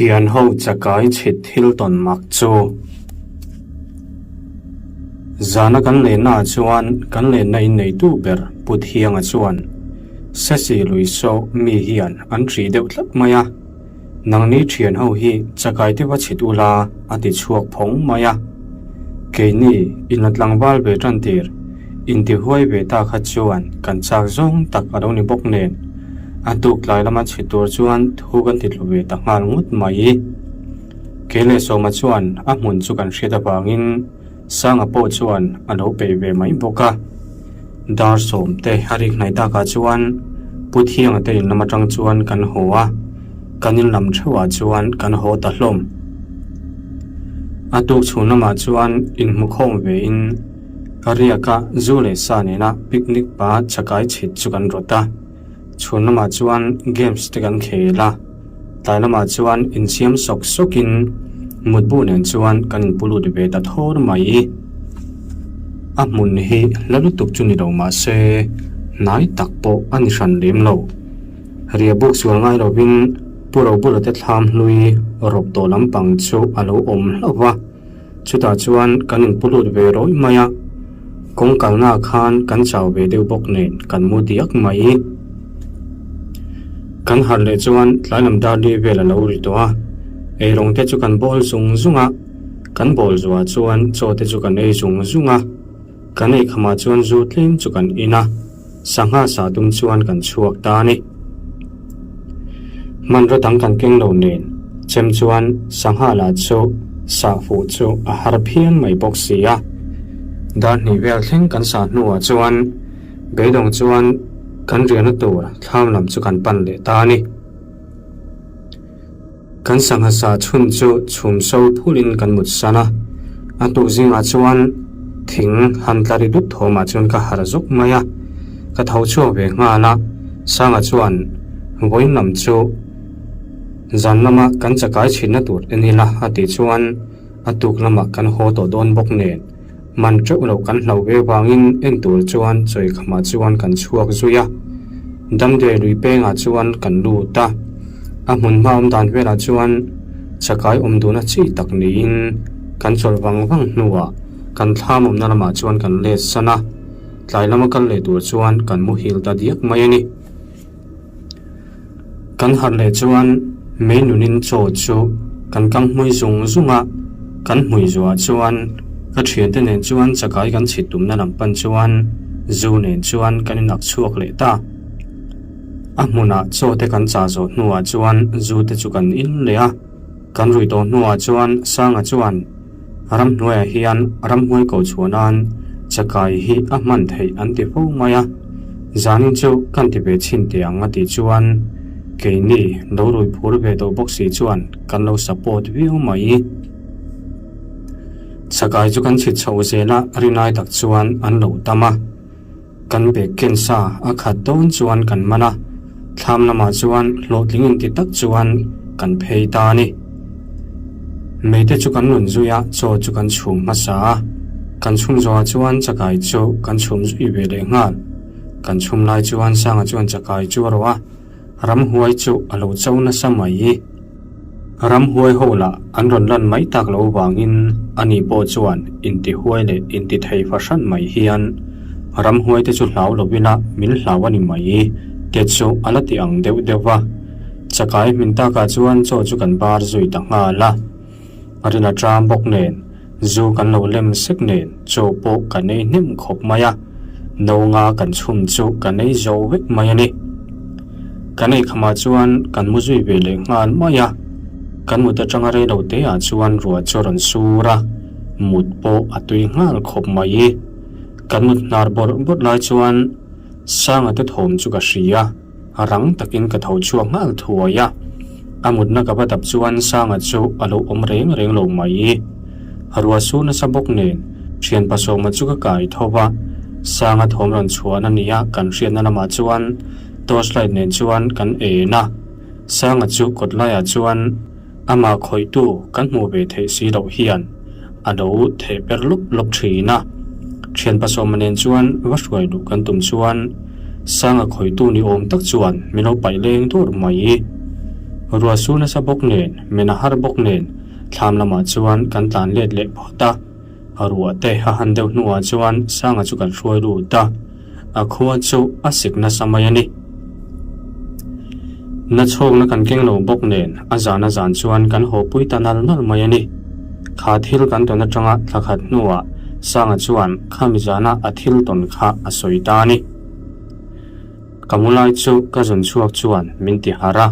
Thianho chakai chhit thil tawn mak chu. Zana kan lenna ah chuan kan lenna in neitu ber Pu Thianga chuan Sesi lui saw mi hian an ṭih deuh tlat mai a. Nangni thian ho hi chakai te va chhit ula a ti chhuak phawng mai a. Keini inla tlangval ve tan tir intihuai ve ta kha chuan kan chak zawng tak a lo ni bawk nen a tuk tlai lama chhit tur chuan thu kan ti tlu ve ta nghal ngawt mai. Kei leh Sawma chuan a hmun chu kan hriat avangin Sanga pawh chuan a lo peih ve mai bawk a. Dar sawmte a rik hnaih takah chuan Pu Thianga te in lam atang chuan kan haw a, kan in lam theuhah chuan kan haw ta hlawm. A tuk chhun lamah chuan inhmukhawm vein riaka zu leh sa nena picnic pa chakai chhit chu kan rawt a. Chhun lamah chuan games te kan khel a, tlai lamah chuan insiam sawk sawkin mutbu nen chuan kan inpu lut ve ta thawr mai. A hmun hi hla lutuk chu ni lo mah se hnai tak pawh a ni hran lem lo. Ria buk sual ngai lovin Pu Robula te thlam hlui rawp tawh lampang chu a lo awm hlauh va. Chutah chuan kan inpu lut ve rawih mai a, kawng kalnaah khan kan chau ve deuh bawk nen kan mu diak mai. Kan harh leh chuan tlai lam dar li vel a lo ri tawh a, eirawng te chu kan bawl zung zung a, kan bawl zuah chuan chaw te chu kan ei zung zung a, kan ei khamah chuan zu tlem chu kan in a. Sangha sa tum chuan kan chhuak ta a ni. Hmanraw dang kan keng lo nen chem chuan sangha lah chu sah fuh chu a har phian mai bawk si a. Dar hnih vel thleng kan sah hnuah chuan beidawng chuan kan riahna tur thlam lam chu kan pan leh ta a ni. Kan sangha sa chhun chu chhum so phulin kan mut san a, a tuk zingah chuan thing han tla ri dup thawmah chuan ka harh zawk mai a, ka tho chhuak ve nghal a, Sanga chuan vawiin lam chu zan lama kan chakai chhinna tur en ila a tih chuan a tuk lamah kan haw tawh dawn bawk nen man teuh loh kan hlauh ve vangin en tur chuan chawi khamah chuan kan chhuak zui a, Damdawi lui pengah chuan kan lut a, a hmun hma awm dan velah chuan chakai awm duhna chi tak niin kan chawlh vang vang hnuah kan thlam awmna lamah chuan kan let san a, tlai lama kal leh tur chuan kan muhil ta diak mai a ni. Kan harh leh chuan mei nunin chaw chu kan kang hmui zung zung a, kan hmui zuah chuan ka thiante nen chuan chakai kan chhit tumna lam pan chuan zu nen chuan kan inak chhuak leh ta. A hmunah chaw te kan chah zawh hnuah chuan zu te chu kan in leh a, kan rui tawh hnuah chuan Sanga chuan Ramhnuaiah hian ramhnuai ko chhuah nan chakai hi a hman theih an ti fo mai a, zanin chu kan ti ve chhin teh ang a tih chuan keini lo rui phur ve tawh bawk si chuan kan lo support viau mai. Chakai chu kan chhit chho zel a, rinai tak chuan an lo tam a. Kan bag ken sa a khat dawn chuan kan man a, thlam lamah chuan hlawhtling inti tak chuan kan phei ta a ni. Meite chu kan rawn zui a, chaw chu kan chhum hmasa a, kan chhum zawhah chuan chakai chu kan chhum zui ve leh nghal. Kan chhum lai chuan Sanga chuan chakai chu a rawh a, ramhuai chu a lo cho nasa mai. Ramhuai ho lah an rawn lan mai tak lo vangin ani pawh chuan intihuai leh intithei fahran mai hian ramhuai te chu hlau lovin a min hlau a ni mai te chu a la ti ang deuh deuh va. Chakai hmin takah chuan chaw chu kan bar zui ta nghal a. A rin a ṭam bawk nen zu kan lo lem sek nen chaw pawh kan ei hnem khawp mai a, no nga kan chhum chu kan ei zo vek mai a ni. Kan ei khamah chuan kan mu zui ve leh nghal mai a, kan mut atanga rei lo te ah chuan ruah chu a rawn sur a, mut pawh a tui nghal khawp mai. Kan mut hnar bawrh bawrh lai chuan Sanga te thawm chu ka hria. Rang takin ka tho chhuak nghal thuai a, a mutna ka va dap chuan Sanga chu a lo awm reng reng lo mai. Ruah sur nasa bawk nen thian pasawma chu ka kai tho va, Sanga thawm rawn chhuahna nia kan hriatna lamah chuan torch light nen chuan kan en a, Sanga chu kawt laiah chuan amah khawihtu kan hmuh ve theih si loh hian a lo theh per lawp lawp thin a. Thian pasawma nen chuan va hruai luh kan tum chuan Sanga khawihtu ni awm tak chuan min lo paih leng dur mai. Ruah sur nasa bawk nen, men a har bawk nen, thlam lamah chuan kan tlan let leh phawt a. Ruah te a han deuh hnuah chuan Sanga chu kan hruai lut a, a khua chu a sik nasa mai a ni. Na chhawkna kan keng lo bawk nen a zan a zan chuan kan haw pui ta nal nal mai a ni. Kha thil kan tawn atanga thla khat hnuah Sanga chuan khami zana a thil tawn kha a sawi ta a ni. Ka mu lai chu ka zun chhuak chuan min ti harh a,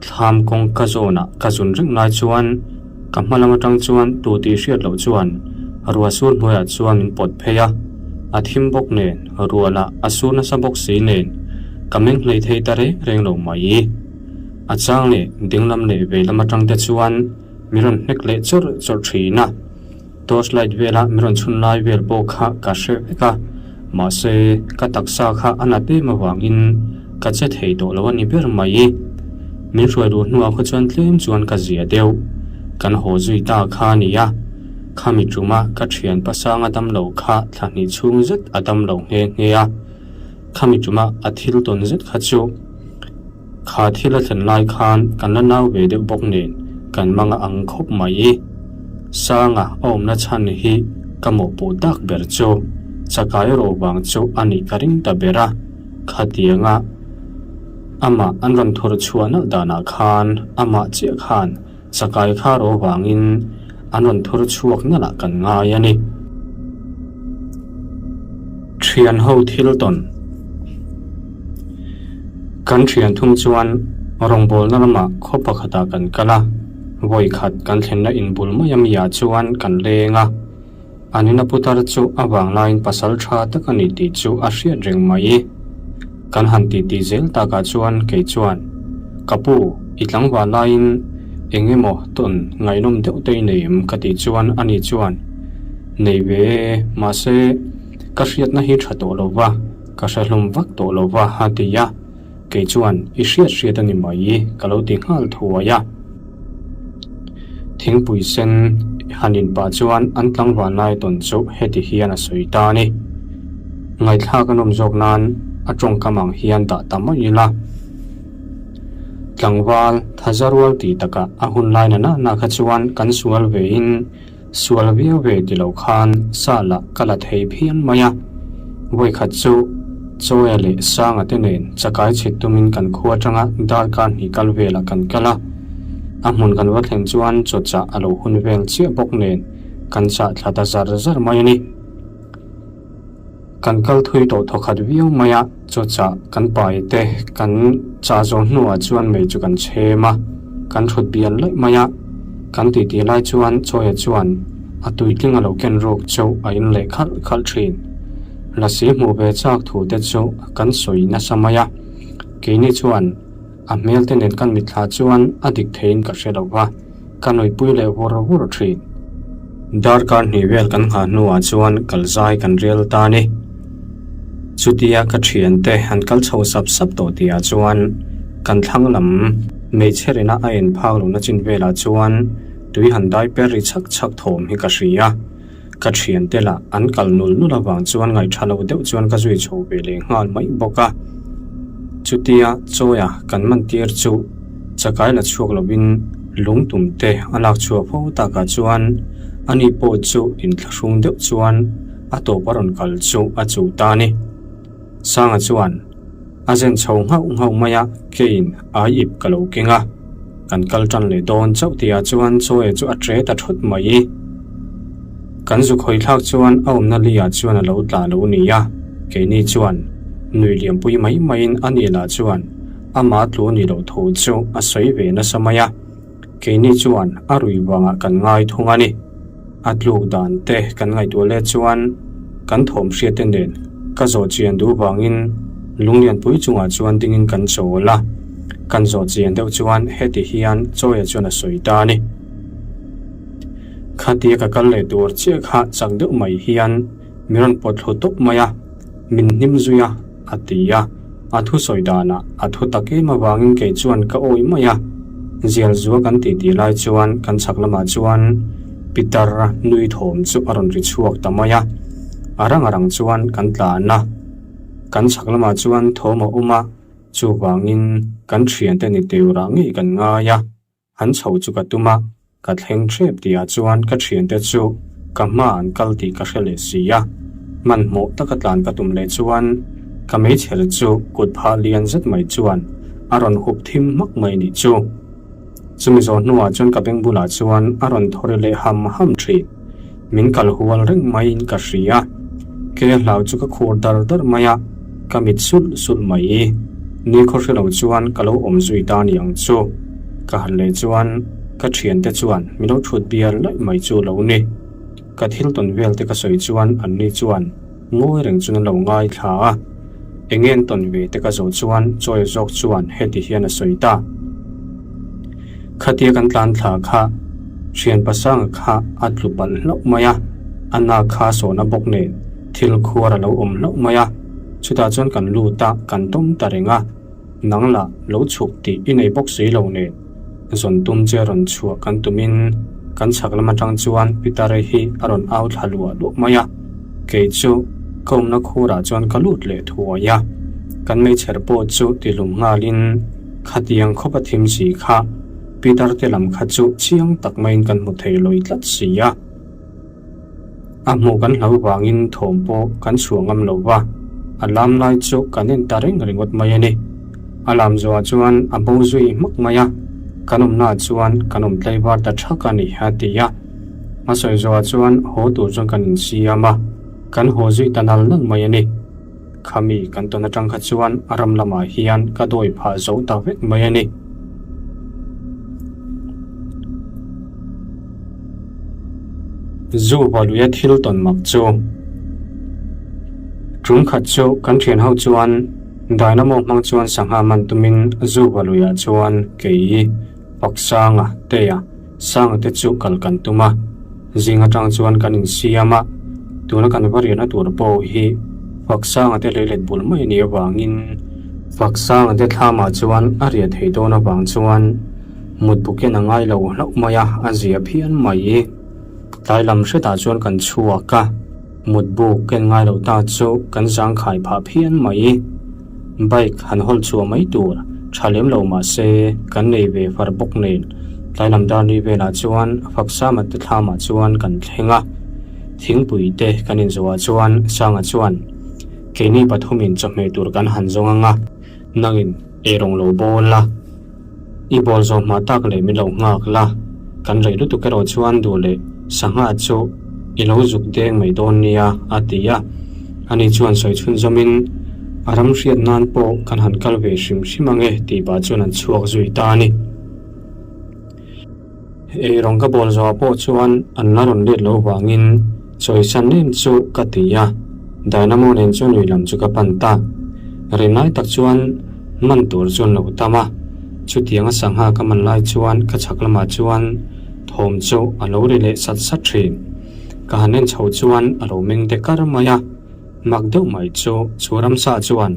thlam kawng ka zawnah ka zun reng lai chuan ka hma lam atang chuan tu tih hriat loh chuan ruah sur hnuaiah chuan min pawt phei a, a thim bawk nen ruah lah a sur nasa bawk si nen ka meng hlei thei ta reng reng lo mai. A chang leh dinglam leh veilam atang te chuan mi rawn hnek leh chawrh chawrh thin a. Torch light vela min rawn chhun lai vel pawh kha ka hre vek a, mahse ka taksa kha a nat em avangin ka che thei tawh lo a ni ber mai. Min hruai duh hnuah khaw chuan tlem chuan ka zia deuh. Kan haw zui ta kha a ni a, khami tuma ka thian pasanga damlo kha thla hnih chhung zet a damlo nghe nghe a, khami tuma a thil tawn zet kha chu. Kha thil a thlen lai khan kan la nau ve deuh bawk nen kan mang a ang khawp mai. Sanga a awmna chhan hi ka mawhpuh tak ber chu chakai ro vang chu a nih ka ring ta ber a, khatianga amah an rawn thur chhuah nalh danah khan amah chiah khan chakai kha ro vangin an rawn thur chhuak nalh ah kan ngai a ni. Thian ho thil tawn. Kan thian thum chuan rawngbawlna lamah khaw pakhatah kan kal a, vawi khat kan thlenna inbul mai a mi ah chuan kan leng a. An ina putar chu a vanglaiin pasal tha tak a ni tih chu a hriat reng mai. Kan han titi zel takah chuan kei chuan, Ka pu, i tlangval laiin eng emaw tawn ngaihnawm deuh te i nei em? ka tih chuan ani chuan, Nei ve e, mahse ka hriatna hi tha tawh lo va, ka hre hlum vak tawh lo va a ti a. Kei chuan, I hriat hriat a ni mai, ka lo ti nghal thuai a. Thingpui sen han in pah chuan an tlangval lai tawn chu heti hian a sawi ta a ni. Ngaihthlak a nawm zawk nan a tawngkam ang hian dah ta mai ila. Tlangval thaza rual tih takah a hun lai na na kha chuan kan sual ve in Sual viau ve ti lo khan sa lah ka la thei phian mai a. Vawikhat chu Chawia leh Sanga te nen chakai chhit tumin kan khua atanga darkar hnih kal velah kan kal a. A hmun kan va thlen chuan chaw chah a lo hun vel chiah bawk nen kan chah thla ta zar zar mai a ni. Kan kal thui tawh thawkhat viau mai a, chaw chah kan pai te kan chah zawh hnuah chuan mei chu kan chhem a, kan thut bial laih mai a. Kan titi lai chuan Chawia chuan a tuitling a lo ken ruk chu a in leh khalh khalh thin. Lasi hmuh ve chak thu te chu kan sawi nasa mai a, keini chuan a hmel te nen kan mitthla chuan a dik theiin ka hre lo va. Ka nuihpui leh vur vur thin. Darkar hnih vel kan nghah hnuah chuan kal zai kan rel ta a ni. Chutia ka thiante an kal chho sap sap tawh tihah chuan kan thlang lam hmeichhe rina a en phak lohna chin velah chuan tui han dai per ri chhak chhak thawm hi ka hria. Ka thiante lah an kal nul nul avang chuan ngaihtha lo deuh chuan ka zui chho ve leh nghal mai bawk a. Chutia chawia kan man tir chu chakai la chhuak lovin lungtum te a lak chhuah fo takah chuan ani pawh chu inthlahrung deuh chuan a tawp a rawn kal chu a chuh ta a ni. Sanga chuan a zen chho nghauh nghauh mai a, keiin ai ip ka lo keng a, kan kal tan leh dawn chauh tihah chuan Chawia chu a tre ta thut mai. Kan zuk hawi thlak chuan a awmna liah chuan a lo tla lo ni a, keini chuan nui liampui mai maiin a ni lah chuan ama tlu ni loh thu chu a sawi ve nasa mai a, keini chuan a rui vangah kan ngai thung a ni. A tluk dan te kan ngaihtuah let chuan kan thawm hriat te nen ka zawh chian duh vangin lunglianpui chungah chuan dingin kan chawl a, kan zawh chian deuh chuan heti hian Chawia chuan a sawi ta a ni. Khatia ka kal leh tur chiah kha chak deuh mai hian min rawn pawt thlu tawp mai a, min hnim zui a, a ti a. A thusawi danah a thu tak em avangin kei chuan ka awih mai a. Zial zua kan titi lai chuan kan chhak lamah chuan Pitar nui thawm chu a rawn ri chhuak ta mai a. A rang a rang chuan kan tlan a. Kan chhak lamah chuan thawm a awm a. Chuvangin kan thiante ni tirah ngei kan ngai a, han chho chu ka tum a, ka thleng hrep tihah chuan ka thiante chu ka hma an kal tih ka hre leh si a. Hmanhmawh taka tlan ka tum leh chuan ka meichher chu kut phah lian zet mai chuan a rawn hup thim hmak mai nih chu. Chumi zawh hnuah chuan ka beng bulah chuan a rawn thaw ri leh ham ham thin. Min kal hual reng maiin ka hria. Ke hlau chu ka khur dar dar mai a, ka mit sulh sulh mai. Ni khaw hre lo chuan ka lo awm zui ta ni ang chu. Ka han leh chuan ka thiante chuan min lo thut bial laih mai chu lo ni. Ka thil tawn vel te ka sawi chuan anni chuan ngawi reng chuan an lo ngaithla a. Eng en tawn ve te ka zawh chuan chawi zawk chuan heti hian a sawi ta. Khatia kan tlan thla kha thian pasanga kha a tlu palh hlauh mai a, a nak kha sawhna bawk nen thil khuar a lo awm hlauh mai a, chutah chuan kan lut a, kan tawm ta reng a, nang lah lo chhuk tih i nei bawk si lo nen zawn tum che rawn chhuah kan tumin kan chhak lam atang chuan Pitare hi a rawn au thla luah luah mai a, kei chu ka awmna khurah chuan ka lut leh thuai a, kan meichher pawh chu tihlum nghalin. Khatiang khawpa thim si kha Peter te lam kha chu chiang tak maiin kan hmu thei lawi tlat si a. A hmuh kan hlo vangin thawm pawh kan chhuah ngam lo va, a lam lai chu kan en ta reng ringawt mai a ni. A lam zawhah chuan a bo zui hmak mai a, kan awmnaah chuan kan awm tlaivar ta thak a ni a ti a. A sawi zawhah chuan haw tur chuan kan insiam a, kan haw zui ta nal nal mai a ni. Khami kan tawn atang kha chuan a ram lamah hian ka dawi phah zo ta vek mai a ni. Zu valuia thil tawn mak chu. Tum khat chu kan thian ho chuan dynamo hmang chuan sangha man tumin zu valuiah chuan kei Paksanga Tea Sanga te chu kal kan tum a, zing atang chuan kan insiam a, tuna kan va riahna tur pawh hi Faksanga te leilet bul mai a nih avangin Faksanga te thlamah chuan a riah thei dawn avang chuan mut buken a ngai lo hlauh mai a, a zia phian mai. Tlai lam hretah chuan kan chhuak a, mut buk ken ngai lo ta chu kan zangkhai phah phian mai. Bike han hawl chhuah mai tur tha lem lo mah se kan nei ve far bawk nen tlai lam dar ni velah chuan Faksama te thlamah chuan kan thleng a, thingpui te kan inzawhah chuan Sanga chuan keini pathumin chawhmeh tur kan han zawng ang a, nangin eirawng lo bawl la. I bawl zawh hma tak leh min lo nghak la, kan rei lutuk erawh chuan duh leh sangha chu i lo zuk deng mai dawn nia a ti a. Ani chuan sawi chhunzawmin a ram hriat nan pawh kan han kal ve hrim hrim ang e tih pah chuan an chhuak zui ta a ni. Eirawng ka bawl zawhah pawh chuan an la rawn let loh vangin chawisan em chu ka ti a, Dynamo nen chuan lui lam chu ka pan ta. Rin lai tak chuan man tur chuan lo tam a, chutianga sangha ka man lai chuan ka chhak lamah chuan thawm chu a lo ri leh sat sat thin. Ka han en chho chuan a lo meng de kar mai a, mak deuh mai chu chu ramsa chuan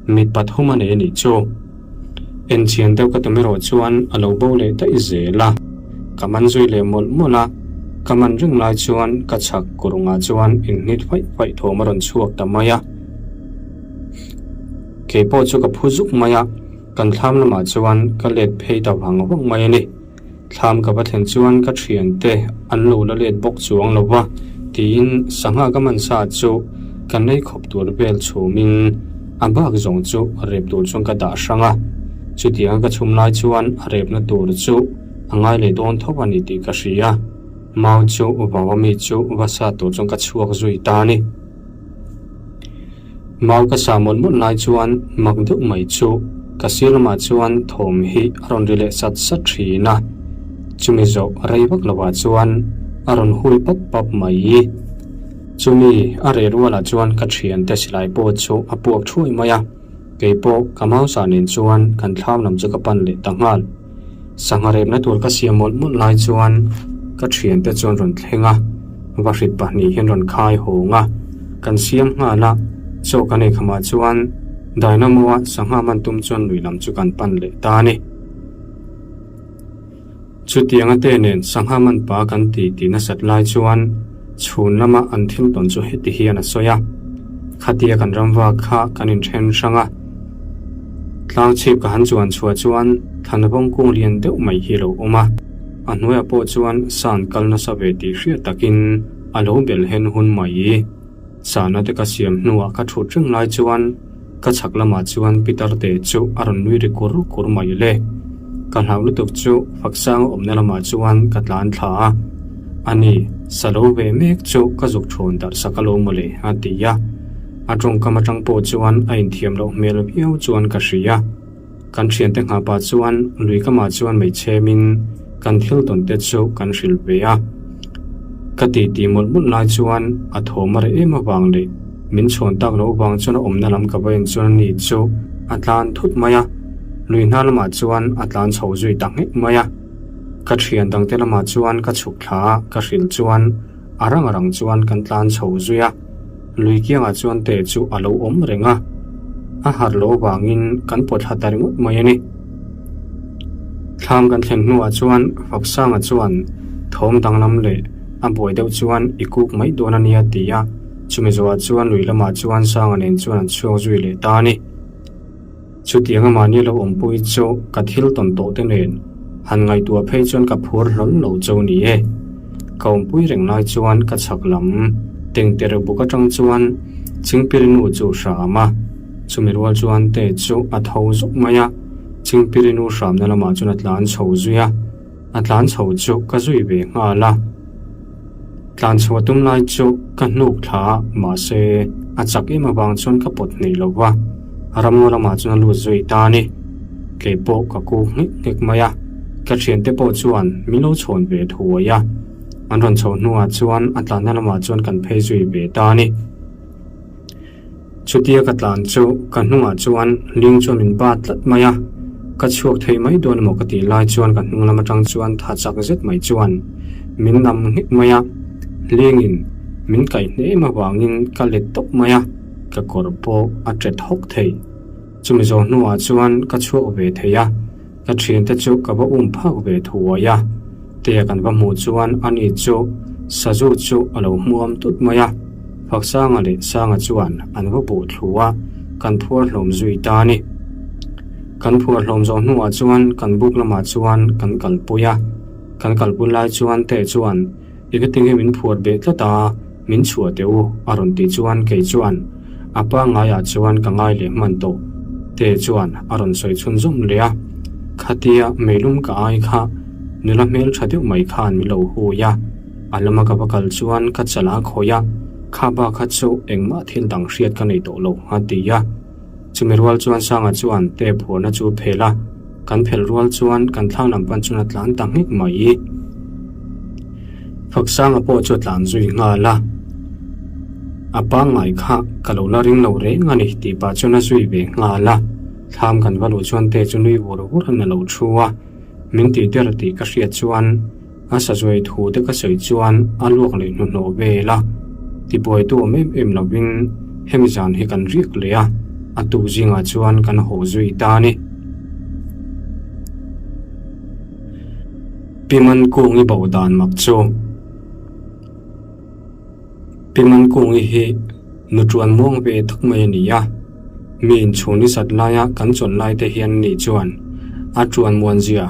Mit pathum a nei a nih chu. Enchian deuh ka tum erawh chuan a lo bo leh daih zel a. Ka man zui leh mawlh mawlh a, ka man reng lai chuan ka chhak kurungah chuan inhnit faih faih thawm a rawn chhuak ta mai a. Kei pawh chu ka phu zuk mai a, kan thlam lamah chuan ka let phei ta vang vang mai a ni. Thlam ka va thlen chuan ka thiante an lo la let bawk chuang lo va, tiin sangha ka man sa chu ka nei khawp tur vel chhumin a bak zawng chu rep tur chuan ka dah hrang a. Chutianga ka chhum lai chuan a repna tur chu a ngai leh dawn tho a ni tih ka hria. Mau chu vau a mi chu va sa tur chuan ka chhuak zui ta a ni. Mau ka sa mawlh mawlh lai chuan mak deuh mai chu ka sir lamah chuan thawm hi a rawn ri leh sat sat thin a, chumi zawh rei vak lovah chuan a rawn hui pap pap mai. Chumi a reh rualah chuan ka thiante silai pawh chu a puak thuai mai a, kei pawh ka mau sa nen chuan kan thlam lam chu ka pan leh ta nghal. Sangha repna tur ka siam mawlh mawlh lai chuan ka thiante chuan rawn thleng a, vahrit pahnih hian rawn khai hawng a, kan siam nghal a, chaw kan ei khamah chuan Dynamo-a sangha man tum chuan lui lam chu kan pan leh ta a ni. Chutianga te nen sangha man pa kan ti tih nasat lai chuan chhun lama an thil tawn chu heti hian a sawi a, Khatia kan ram vak kha kan inthen hrang a. Tlang chhip ka han chuan chhuah chuan thlanvawng kung lian deuh mai hi a lo awm a, a hnuaiah pawh chuan san kal nasa ve tih hriat takin a lo bel hen hun mai. Sana te ka siam hnuah ka thut reng lai chuan ka chhak lamah chuan Pitar te chu a rawn nui ri kur kur mai le. Ka hlau lutuk chu Faksanga awmna lamah chuan ka tlan thla a, Ani, sa lo ve mek chu ka zuk thawn darh sak alawm mawle a ti a. A tawngkam atang pawh chuan a inthiam loh hmel viau chuan ka hria. Kan thiante nghahpah chuan lui kamah chuan meichhemin kan thil tawn te chu kan hrilh ve a. Ka ti ti mawlh mawlh lai chuan a thawm a reh em avang leh min chhawn tak loh avang chuan a awmna lam ka va en chuan ani chu a tlan thut mai a. Lui hna lamah chuan a tlan chho zui ta nghek mai a. Ka thian dangte lamah chuan ka chhuk thla a, ka hrilh chuan a rang a rang chuan kan tlan chho zui a. Lui kiangah chuan te chu a lo awm reng a, a harh loh avangin kan pawt thla ta ringawt mai a ni. Thlam kan thlen hnuah chuan Faksanga chuan thawm danglam leh a buai deuh chuan i kuk mai dawn a nia ti a, chumi zawhah chuan lui lamah chuan Sanga nen chuan an chhuak zui leh ta a ni. Chutianga mahni lo awmpui chu ka thil tawn tawh te nen han ngaihtuah phei chuan ka phur hlawl lo cho ni e. Ka awmpui reng lai chuan ka chhak lam tengter buk atang chuan Chingpiri nu chu hram a, chumi rual chuan te chu a tho zuk mai a, Chingpiri nu hramna lamah chuan a tlan chho zui a, a tlan chho chu ka zui ve nghal a. Tlan chhuah tum lai chu ka hnuk thla a, mahse a chak em avang chuan ka pawt hnih lo va, ramngaw lamah chuan a lut zui ta a ni. Kei pawh ka kuk nghek nghek mai a, ka thiante pawh chuan min lo chhawn ve thuai a, an rawn chhoh hnuah chuan a tlanna lamah chuan kan phei zui ve ta a ni. Chutia ka tlan chu ka hnungah chuan ling chuan min bat tlat mai a, ka chhuak thei mai dawn emaw ka tih lai chuan ka hnung lam atang chuan tha chak zet mai chuan min nam nghek mai a, lingin min kaih hnem avangin ka let tawp mai a, ka kawr pawh a tet hawk thei. Chumi zawh hnuah chuan ka chhuak ve thei a, Ka thiante chu ka va um phak ve thuai a, tia kan va hmuh chuan ani chu sazu chu a lo hmuam tut mai a, Faksanga leh Sanga chuan an va buh thlu a, kan phuar hlawm zui ta a ni. Kan phuar hlawm zawh hnuah chuan kan buk lamah chuan kan kalpui a, kan kalpui lai chuan Te chuan Engati nge min phuar beh tlat a, min chhuah teh u, a rawn tih chuan kei chuan a pangaiah chuan ka ngai leh hman tawh. Te chuan a rawn sawi chhunzawm leh a, Khatia meilum ka ai kha nula hmel tha deuh mai khan min lo hui a, a lama ka va kal chuan ka chal a khawih a, kha ba kha chu engmah thil dang hriat ka nei tawh lo, a ti a. Chumi rual chuan Sanga chuan te phuarna chu phel a, kan phelh rual chuan kan thlang lam pan chuan a tlan ta nghek mai. Faksanga pawh chu a tlan zui nghal a, A pangngai kha ka lo la ring lo reng a ni tih pah chuan a zui ve nghal a. Thlam kan va luh chuan te chu nui vur vur in a lo thu a, min tih der tih ka hriat chuan A sazuai thu te ka sawi chuan a luak leh hnuhnawh vel a, tibuaitu awm em em lovin hemi zan hi kan riak leh a, a tuk zingah chuan kan haw zui ta a ni. Pi Mankungi bo dan mak chu. Pi Mankungi hi nu tuan muang ve tak mai a ni a, mi inchhung ni zat laia kan chawlh lai te hian ni chuan a tuan muan zia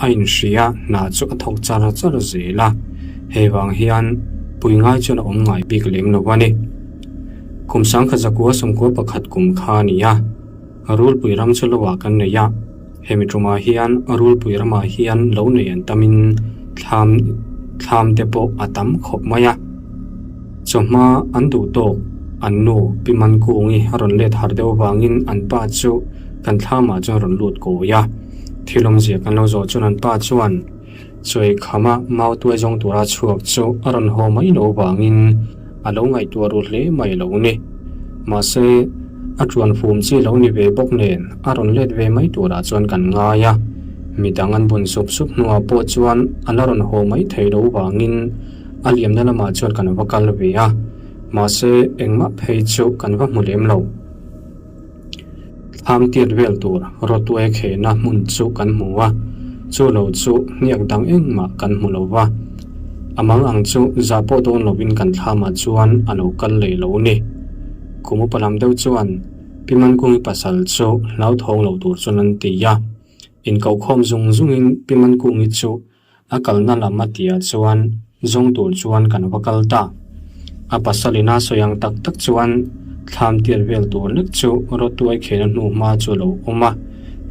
a inhria hna chu a thawk char char zel a, hei vang hian pui ngai chuan a awm ngai bik lem lo a ni. Kum sangkhat zakua sawmkua pakhat kum kha a ni a, Rulpui ram chu lo ah kan nei a, hemi tumah hian Rulpui ramah hian lo nei an tamin thlam thlam te pawh a tam khawp mai a. Chawhma an duh tawk an nu Pi Mankungi a rawn let har deuh avangin an pa chu kan thlamah chuan a rawn lut kawi a. Thil awmzia kan lo zawh chuan an pa chuan chawi khama mau tuai zawng tura chhuak chu a rawn haw mai lo avangin a lo ngaihtuah ru hle mai lo ni. Mahse, a tuan fum chi lo ni ve bawk nen a rawn let ve mai turah chuan kan ngai a. Midang an bun sup sup hnuah pawh chuan a la rawn haw mai thei lo vangin a liamna lamah chuan kan va kal ve a. Mahse, engmah phei chu kan va hmu lem lo. Thlam tiat vel tur rawtuai khehna hmun chu kan hmu a, chu lo chu hniak dang engmah kan hmu lo va. A mang ang chu zah pawh dawn lovin kan thlamah chuan a lo kal leh lo ni. Kum upa lam deuh chuan. Pi Mankungi pasal chu hlauthawng lo tur chuan an ti a. Inkohkhawm zung zungin Pi Mankungi chu A kalna lam a tihah chuan zawng tur chuan kan va kal ta. A pasalin a sawi ang tak tak chuan thlam tiat vel tur lek chu rawtuai khena hnu hma chu a lo awm a,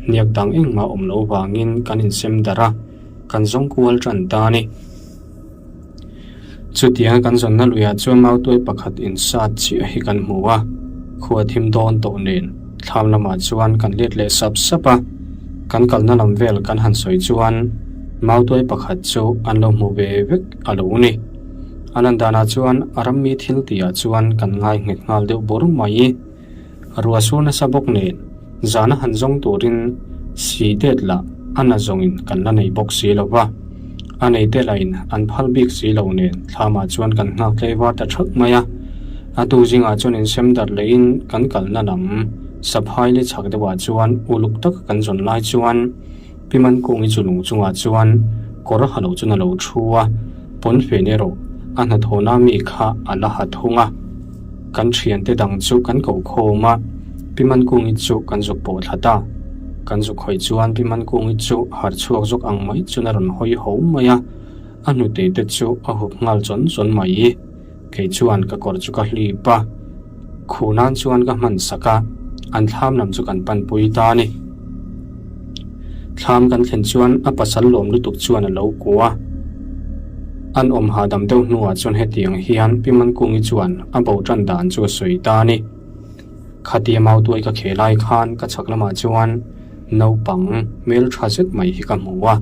hniak dang engmah awm lo vangin kan insem darh a, kan zawng kual tan ta a ni. Chutianga kan zawnna luiah chuan mautuai pakhat insat chiah hi kan hmu a, khua thim dawn tawh nen thlam lamah chuan kan let leh sap sap a, kan kalna lam vel kan han sawi chuan mautuai pakhat chu an lo hmu ve vek a lo ni. A lan danah chuan a rammi thil tihah chuan kan ngai nghet nghal deuh bur mai. Ruah sur nasa bawk nen zana han zawng turin si det lah a na zawngin kan la nei bawk si lo va, a nei te lahin an phal bik si lo nen thlamah chuan kan nghak tlei var ta thak mai a. A tu zingah chuan insem darh lehin kan kalna lam saphai li chhak deuhah chuan uluk taka kan zawn lai chuan Pi Mankungi chu lung chungah chuan kawr ha lo chuan a lo thu a, pawnfen erawh a hnathawhna mi kha a la ha thung a. Kan thiante dang chu kan koh khawm a, Pi Mankungi chu kan zuk pawh thla ta. Kan zuk hawi chuan Pi Mankungi chu harh chhuak zawk ang mai chuan a rawn hawi ho mai a, a hnute te chu a hup nghal chawn chawn mai. Kei chuan ka kawr chu ka hlip a, khuh nan chuan ka hman sak a, an thlam lam chu kan panpui ta a ni. Thlam kan thlen chuan a pasal lawm lutuk chuan a lo kua a. An awm hahdam deuh hnuah chuan hetiang hian Pi Mankungi chuan a bo tan dan chu a sawi ta a ni. Khatia mautuai ka kheh lai khan ka chhak lamah chuan naupang hmel tha zet mai hi ka hmu a.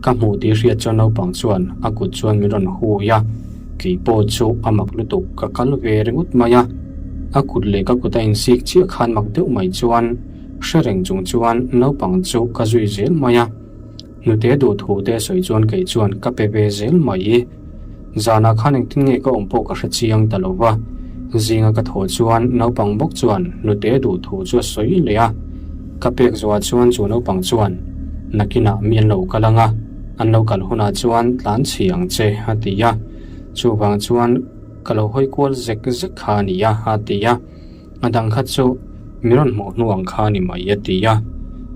Ka hmuh tih hriat chuan naupang chuan a kut chuan min rawn hui a, kei pawh chu a mak lutuk ka kal ve ringawt mai a. A kut leh ka kut a insik chiah khan mak deuh mai chuan Hre reng chung chuan naupang chu ka zui zel mai a, hnute duh thu te sawi chuan kei chuan ka pe ve zel mai. Zanah khan engtin nge ka awm pawh ka hre chiang ta lo va, zinga ka thawh chuan naupang bawk chuan hnute duh thu chu a sawi leh a, ka pek zuah chuan chu naupang chuan nakinah mi an lo kal ang a, an lo kal hunah chuan tlan chhi ang che a ti a, chuvang chuan ka lo hawi kual zek zek kha a ni a a ti a. A dang kha chu mi rawn hmuh hnu ang kha a ni mai a ti a,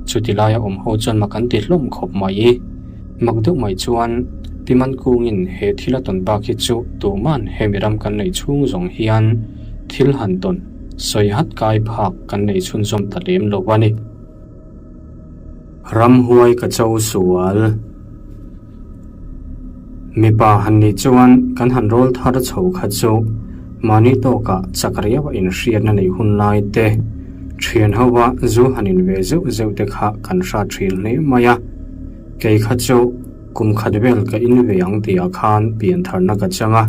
chuti laia awm ho chuan mak an ti hlawm khawp mai. Mak deuh mai chuan Pi Mankungin he thil a tawn bak hi chu tuman he mi ram kan neih chhung zawng hian thil han tawn sawi hat kai phak kan nei chhunzawm ta lem lo a ni. Ramhuai ka cho sual. Mipa han nih chuan kan han rawl thar chho kha chu mahni tawkah chak riau a inhriatna neih hun lai te, thian ho a zu han in ve zeuh zeuh te kha kan hrat thin hle mai a. Kei kha chu kum khat vel ka in ve ang tihah khan pian tharna ka chang a.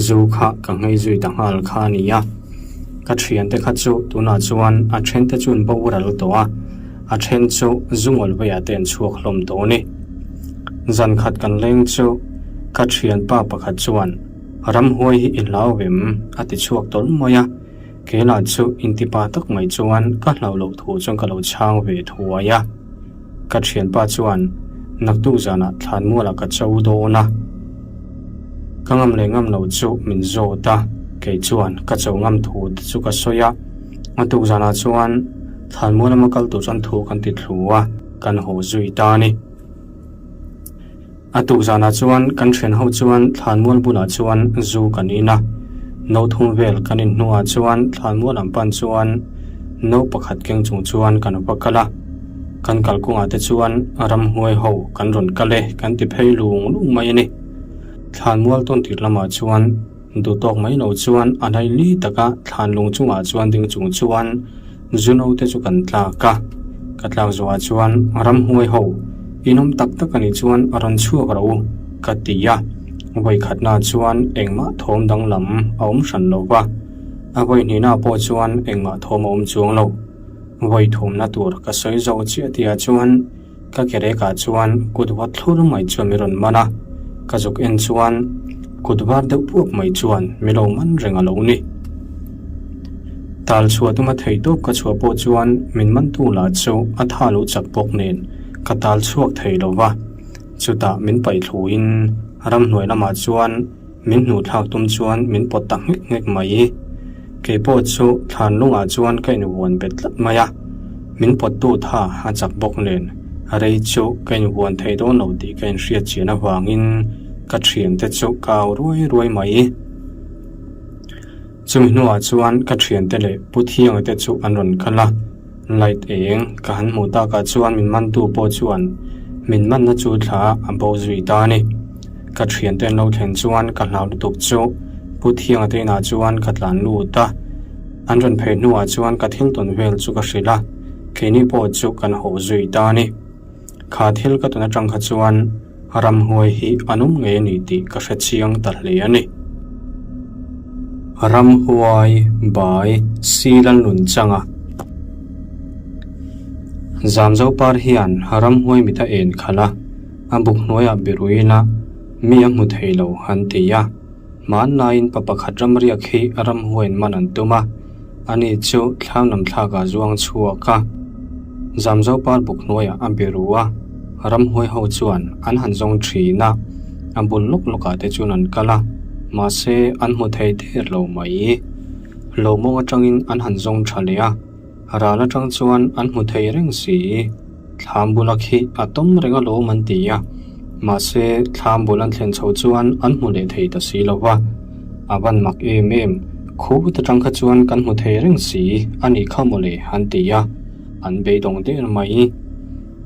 Zu kha ka nghei zui ta nghal kha a ni a, ka thiante kha chu tunah chuan a thente chu an boral tawh a, a then chu zu ngawlhveiah te an chhuak hlawm tawh a ni. Zan khat kan leng chu ka thianpa pakhat chuan ramhuai hi i hlau vem a ti chhuak tawlh mai a, keilah chu intipa tak mai chuan ka hlauh loh thu chuan ka lo chhang ve thuai a. Ka thianpa chuan naktuk zanah thlanmualah ka cho dawn a, ka ngam leh ngam lo chu min zawt a, kei chuan ka cho ngam thu te chu ka sawi a, a tuk zanah chuan thlanmual lama kal tur chuan thu kan ti thlu a, kan haw zui ta a ni. A tuk zanah chuan kan thian ho chuan thlanmual bulah chuan zu kan in a, no thum vel kan in hnuah chuan thlanmual ang pan chuan no pakhat keng chung chuan kan va kal a, kan kalkawngah te chuan ramhuai ho kan rawn kal e kan ti phei lung lung mai a ni. Thlanmual tawn tir lamah chuan duh tawk mai lo chuan a laili taka thlan lung chungah chuan ding chung chuan Zu naute chu kan tlak a, ka tlak zawhah chuan ramhuai ho inawm tak tak a nih chuan a rawn chhuak ro ka ti a, vawi khatnaah chuan engmah thawm danglam a awm hran lo va, a vawi hnihnaah pawh chuan engmah thawm a awm chuang lo. Vawi thumna tur ka sawi zo chiah tihah chuan Ka kerekah chuan kut va thlur mai chuan min rawn man a, ka zuk en chuan kut var deuh puak mai chuan min lo man reng a lo ni. Tal chhuah tuma thei tawp ka chhuah pawh chuan min mantu lah chu a tha lo chak bawk nen ka tal chhuak thei lo va, chutah min paih thluin ramhnuai lamah chuan min hnuh thlak tum chuan min pawt ta nghek nghek mai. Kei pawh chu thlan lungah chuan ka invuan bet tlat mai a, min pawttu tha a chak bawk nen rei chu ka invuan thei dawn lo tih ka inhriat chian avangin ka thiante chu ka au ruai ruai mai. Chumi hnuah chuan ka thiante leh Pu Thianga te chu an rawn kal a, light eng ka han hmuh takah chuan min mantu pawh chuan min manna chu thla a bo zui ta a ni. Ka thiante an lo thlen chuan ka hlau lutuk chu Pu Thianga te inah chuan ka tlan lut a, an rawn phei hnuah chuan ka thil tawn vel chu ka hrilh a, keini pawh chu kan haw zui ta a ni. Kha thil ka tawn atang kha chuan ramhuai hi an awm ngei a ni tih ka hre chiang ta hle a ni. Ramhuai bai si Lalnun changa Zamzo par hian ramhuai mit a en khalh a, a buk hnuaiah biruin a mi a hmu thei lo an ti a. Hmanlaiin pa pakhat ramriak hi ramhuaiin man an tum a, ani chu thlam lam thlakah zuang chhuak a, Zamzo par buk hnuaiah a biru a, ramhuai ho chuan an han zawng thin a, a bul lawk lawkah te chuan an kal a, mahse an hmu thei der lo mai. Lo mawng atangin an han zawng tha leh a, ral atang chuan an hmu thei reng si. Thlam bula khi a tawm reng alawm an ti a, mahse thlam bul an thlen chho chuan an hmu leh thei ta si lo va. A van mak em em, khut atang kha chuan kan hmu thei reng si a nih kha mawle an ti a, an beidawng der mai.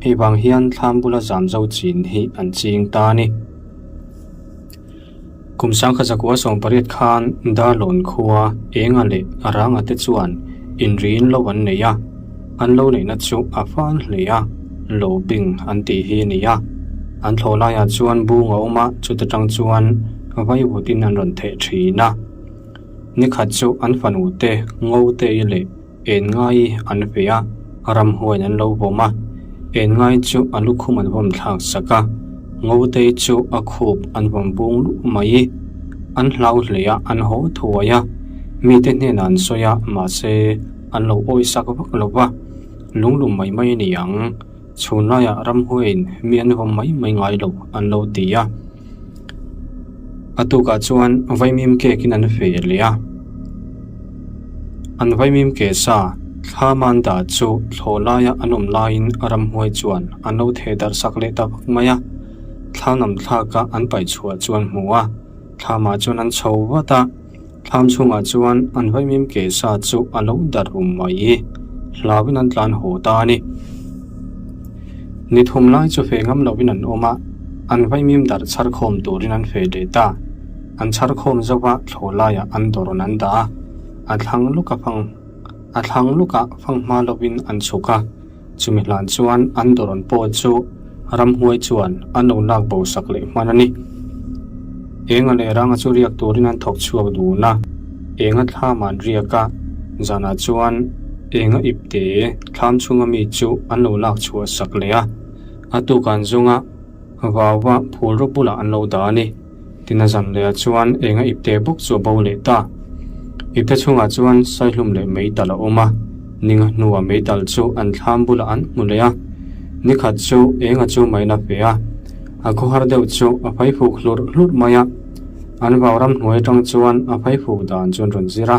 Hei vang hian thlam bula zam zo chin hi an ching ta a ni. Kum sangkhat zakua 18 khan Darlawn khua Enga leh Ranga te chuan inriin lo an nei a, an lo neihna chu a fan hle a, lo bing an tih hi a ni a. An thlawh laiah chuan bung a awm a, chuta tang chuan vaivutin an rawn theh thin a. Nikhat chu an fanu te Ngotei leh En ngai an ve a, ramhuaiin an lo vawm a. En ngai chu a lukhum an vawm thlak sak a, Ngotei chu a khup an vawm bung luh mai. An hlau hle a, an haw thuai a. Mite hnenah an sawi a, mahse an lo awi sak vak lo va, lunglum mai mai a ni ang. Chhun laiah ramhuaiin mi an vawm mai mai ngai lo an lo ti a. A tukah chuan vaimim kekin an fe leh a. An vaimim ke sa thlam an dah chu thlawh laia an awm laiin ramhuai chuan an lo theh darh sak leh ta vak mai a. Thlam lam thlaka an paih chhuah chu an hmu a, thlamah chuan an chho vat a. Thlam chhungah chuan an vaimim ke sa chu a lo darh rum mai. Hlauin an tlan haw ta a ni. Ni thum lai chu fe ngam lovin an awm a, an vaimim darh chhar khawm turin an fe leh ta. An chhar khawm zo va thlawh laiah an dawrawn an dah a, a thlang lawka fang a thlang lawka fang hma lovin an chhuk a. Chumi hlan chuan an dawrawn pawh chu ramhuai chuan an lo lak bo sak leh hman a ni. Enga leh ranga chu riak turin an thawk chhuak dun a, enga thlam an riak a, zanah chuan enga ipte thlam chhunga mi chu an lo lak chhuah sak leh a, a tuk an zung a, vauva phul rawp bulah an lo dah a ni. Tina zan leh ah chuan enga ipte bawk chu a bo leh ta. Ipte chhungah chuan saihlum leh meital a awm a, ninga hnuah meital chu an thlam bulah an hmu leh a. Nikhat chu enga chu maina fe a, a khawhar deuh chu a faifuk hlurh hlurh mai a. An vau ram hnuai atang chuan a faifuk dan chu an rawn zir a.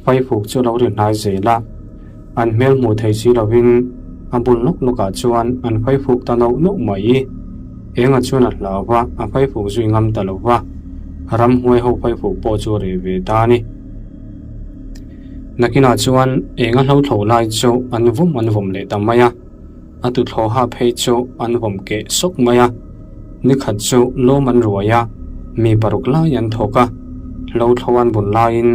Faifuk chu a lo ri hnai zel a, an hmel hmuh thei si lovin a bul lawk lawkah chuan an faifuk ta nauh nauh mai. Enga chuan a hlau va, a faifuk zui ngam ta lo va, ramhuai ho faifuk pawh chu a reh ve ta a ni. Nakinah chuan enga hlo thlo lai chu an vawm an vawm leh ta mai a. A tuthlawha phei chu an vawm keh sawk mai a, nikhat chu lawm an ruai a, mi paruk lai an thawk a, hlo thlo an bun laiin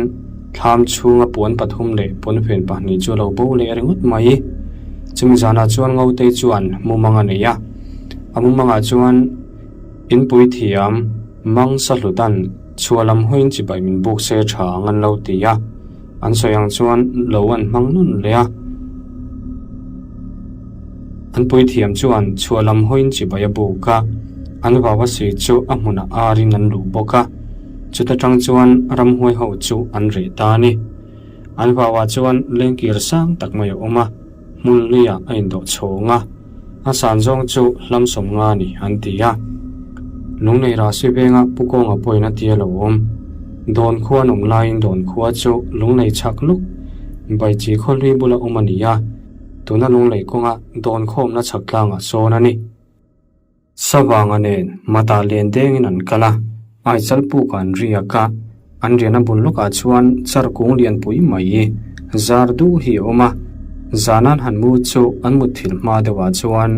thlam chhunga puan pathum leh pawnfen pahnih chu a lo bo leh ringawt mai. Chumi zanah chuan Ngotei chuan mumang a nei a, a mumangah chuan inpui thiam mang sahlutan chhuah lam hawiin chibai min buk se tha ang an lo ti a. An sawi ang chuan lo an hmang nun leh a. An puithiam chuan chhuah lam hawiin chibai a buk a, an vau a si chu a hmunah arin an luh bawk a. Chuta tang chuan ramhuai ho chu an reh ta a ni. An vauah chuan lengkir sang tak mai a awm a, hmun luiah a indawh chhawng a. A san zawng chu hlam sawmnga a ni an ti a. Lunglei Rasi venga Pu Kawnga pawhin a ti a lo awm. Dawn khua an awm laiin dawn khua chu lunglei chhak luk Baichi khawhlui bula awm a ni a, tuna lunglei kawnga dawn khawmna chhak tlangah sawn a ni. Savanga nen Mata len dengin an kal a, Aichal puk an riak a, an riahna bul lawkah chuan char kung lianpui mai zar duh hi a awm a, zan an han mu chu an mutthilh hma deuhah chuan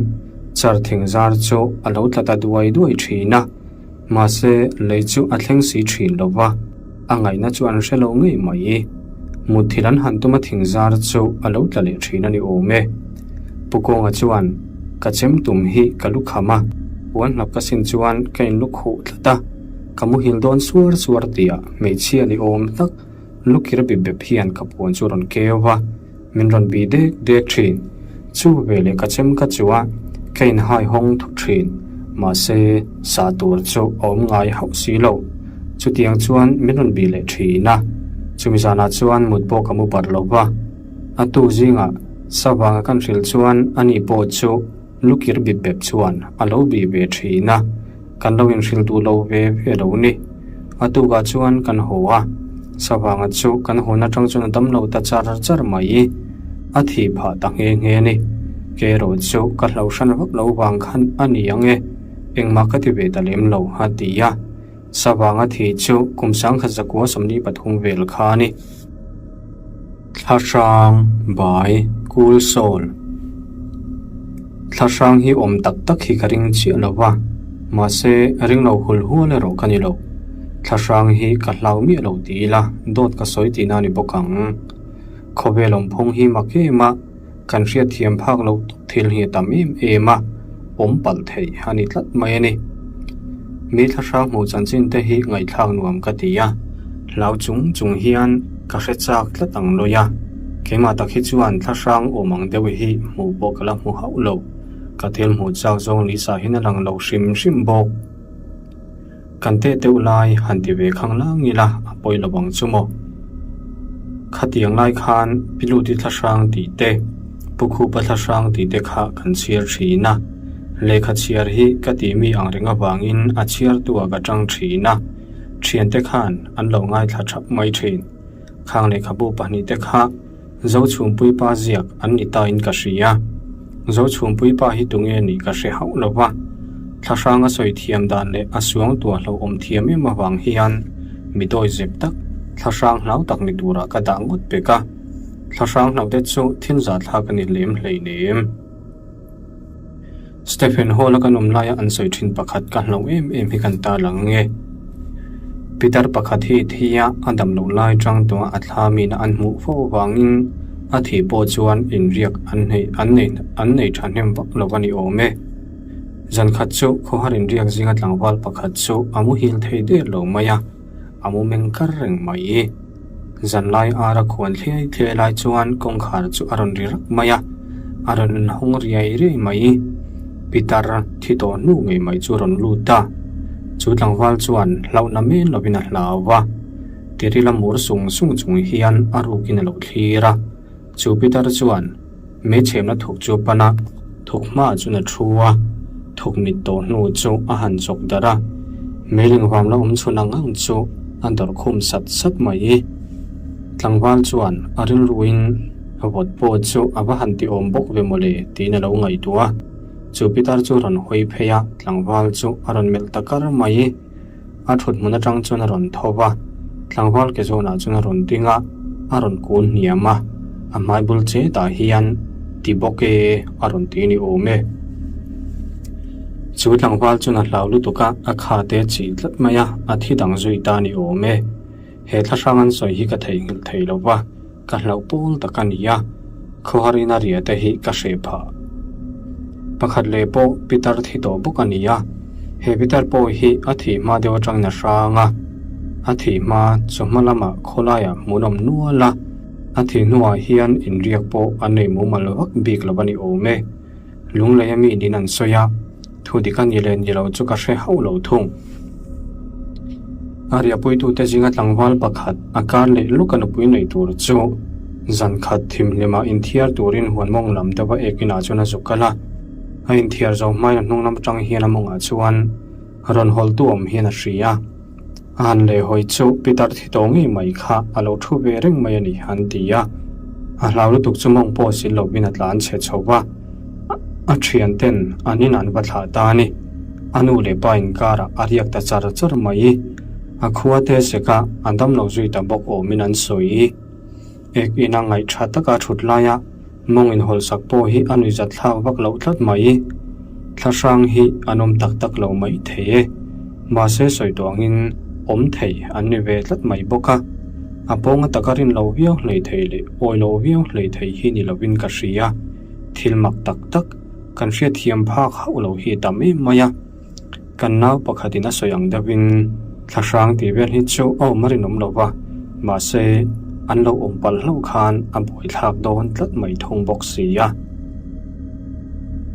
char thing zar chu a lo tla ta duai duai thin a, mahse lei chu a thleng si thin lo va, a ngaihna chu an hre lo ngei mai. Mutthilh an han tum a thing zar chu a lo tla leh thin a ni awm e. Pu Kawnga chuan, Ka chem tum hi ka lu kham a, puan hlap ka sin chuan ka in lu khuh tlat a, ka muhil dawn suar suar tia hmeichhia ni awm tak lu kir bip bep hian ka puan chu rawn keu va, min rawn bih dek dek thin. Chu veleh ka chem ka chu a, ka in hai hawng thut thin. Mahse, sa tur chu a awm ngai hauh si lo. Chutiang chuan min rawn bih leh thin a, chumi zanah chuan mut pawh ka mu barh lo va. A tu zingah Savanga kan hrilh chuan ani pawh chu lukir bip bep chuan a lo bih ve thin a, kan lo inhrilh duh lo ve ve lo ni. A tukah chuan kan haw a, Savanga chu kan hawn atang chuan a dam lo ta char char mai. A thih phah ta nghe nghe a ni. Kei erawh chu ka hlauhran vak lo vang khan a ni ang e, engmah ka ti ve ta lem lo a ti a. Savanga thih chu kum 1943 vel kha a ni. Thlahrang bai Cool Soul Thlahrang hi awm tak tak hi ka ring chiah lo va, mahse ring lo hul hual erawh ka ni lo. Thlahrang hi ka hlau miah lo ti ila dawt ka sawi tihna a ni bawk ang. Khawvel awmphung hi mak em a, kan hriatthiam phak loh tawp thil hi a tam em em a, awm palh theih a ni tlat mai a ni. Mi thlahrang hmuh chanchin te hi ngaihthlak nuam ka ti a, hlau chung chung hian ka hre chak tlat ang lawi a, keimah tak hi chuan thlahrang awm ang deuh hi hmuh pawh ka la hmu hauh lo, ka thil hmuh chak zawng lisa hian a lang lo hrim hrim bawk. Kan teh deuh lai han ti ve khang lang ila a pawi lo ang chu maw? Khatiang lai khan Piluti thlahrang tih te, Pu Khupa thlahrang tih te kha kan chhiar thin a. Lehkha chhiar hi ka tih mi ang reng avangin a chhiartuah ka tang thin a, thiante khan an lo ngaithla thap mai thin. Khang lehkhabu pahnihte kha Zochhungpui pa ziak an ni ta in ka hria. Zochhungpui pa hi tunge nih ka hre hauh lo va. Thlahrang a sawi thiam dan leh a suang tuah hlauhawm thiam em avang hian mi dawi zep tak, thlahrang hlau tak ni turah ka dah ngawt pek a. Thlahrang hlauhte chu thil zahthlak a ni lem hleinem. Stephen Hall-a kan awm laia an sawi thin pakhat ka hlauh em em hi kan tarlang ang e. Pitar pakhat hi thia a dam loh lai tang tawha a thla mina an hmuh fo avangin a thih pawh chuan inriak an nei an nei an nei thahnem vak lo a ni awm e. Zan khat chu khawhar inriak zinga tlangval pakhat chu a muhil thei der lo mai a, a mu meng kar reng mai. Zanlai ar a khuan thliai thliai lai chuan kawngkhar chu a rawn ri rak mai a, a rawn inhawng riai riai mai. Pitar thi tawh hnu ngei mai chu a rawn lut a, chu tlangval chuan hlauhna men lovin a hlau va, tiril a mur sung sung chung hian a rukin a lo thlir a. Chu Pitar chuan meichhemna thuk chu a pan a, thuk hmaah chuan a thu a, thuk mit tawh hnu chu a han chawk darh a, meiling vam la awm chhun ang ang chu a dawrh khum sat sat mai. Tlangval chuan a rilruin a vawt pawh chu a va han ti awm bawk ve mawle tiin a lo ngaihtuah a, chu Pitar chu rawn hawi phei a, tlangval chu a rawn melh ta kar mai. A thut hmun atang chuan a rawn tho va, tlangval ke zawnah chuan a rawn ding a, a rawn kun hniam a, a hmai bul chetah hian ti bawk e a rawn ti ni awm e. Chu tlangval chuan a hlau lutuk a, a kha te a chih tlat mai a, a thi dang zui ta ni awm e. He thlahrang an sawi hi ka theihnghilh thei lo va. Ka hlauh pawl tak a ni a, khawharin a ria te hi ka hreh phah. Pakhat leh pawh Pitar thi tawh bawk a ni a, he Pitar pawh hi a thih hma deuh atangin a hrang a, a thih hma chawhma lamah khawlaiah hmuhnawm nual a, a thih hnuah hian inriak pawh an nei mumal vak bik lo a ni awm e. Lunglei a mi niin an sawi a, thu dik a ni leh ni lo chu ka hre hauh lo thung. A riahpuitute zinga tlangval pakhat a kar leh luk a nupui neih tur chu zan khat thimhlima inthiar turin huan mawng lam deuh a ek inah chuan a zuk kal a. A inthiar zo hmain a hnung lam atang hian a mawngah chuan rawn hawltu awm hian a hria. A han lehhawi chu Pitar thi tawh ngei mai kha a lo thu ve reng mai a ni, an ti a. A hlau lutuk chu mawng pawh sil lovin a tlan chhe chho va. A thian ten an in an va thlah ta a ni. A nu leh pa inkarah a riak ta char char mai. A khua te seka a damlo zui ta bawk awmin an sawi. Ek ina ngaih tha taka thut laia mawng inhawlhsak pawh hi a nuihzat thlak vak loh tlat mai. Thlahrang hi an awm tak tak lo mai thei e. Mahse sawi tawh angin awm thei an ni ve tlat mai bawk a. A pawnga taka rin lo viau hlei thei leh awi lo viau hlei thei hi ni lovin ka hria. Thil mak tak tak kan hriatthiam phak hauh lo hi tam em mai a. Kan nau pakhatin a sawi ang deuhin thlahrang tih vel hi chu a awm a rinawm lo va, mahse an lo awm palh hlauh khan a buaithlak dawn tlat mai thung bawk si a.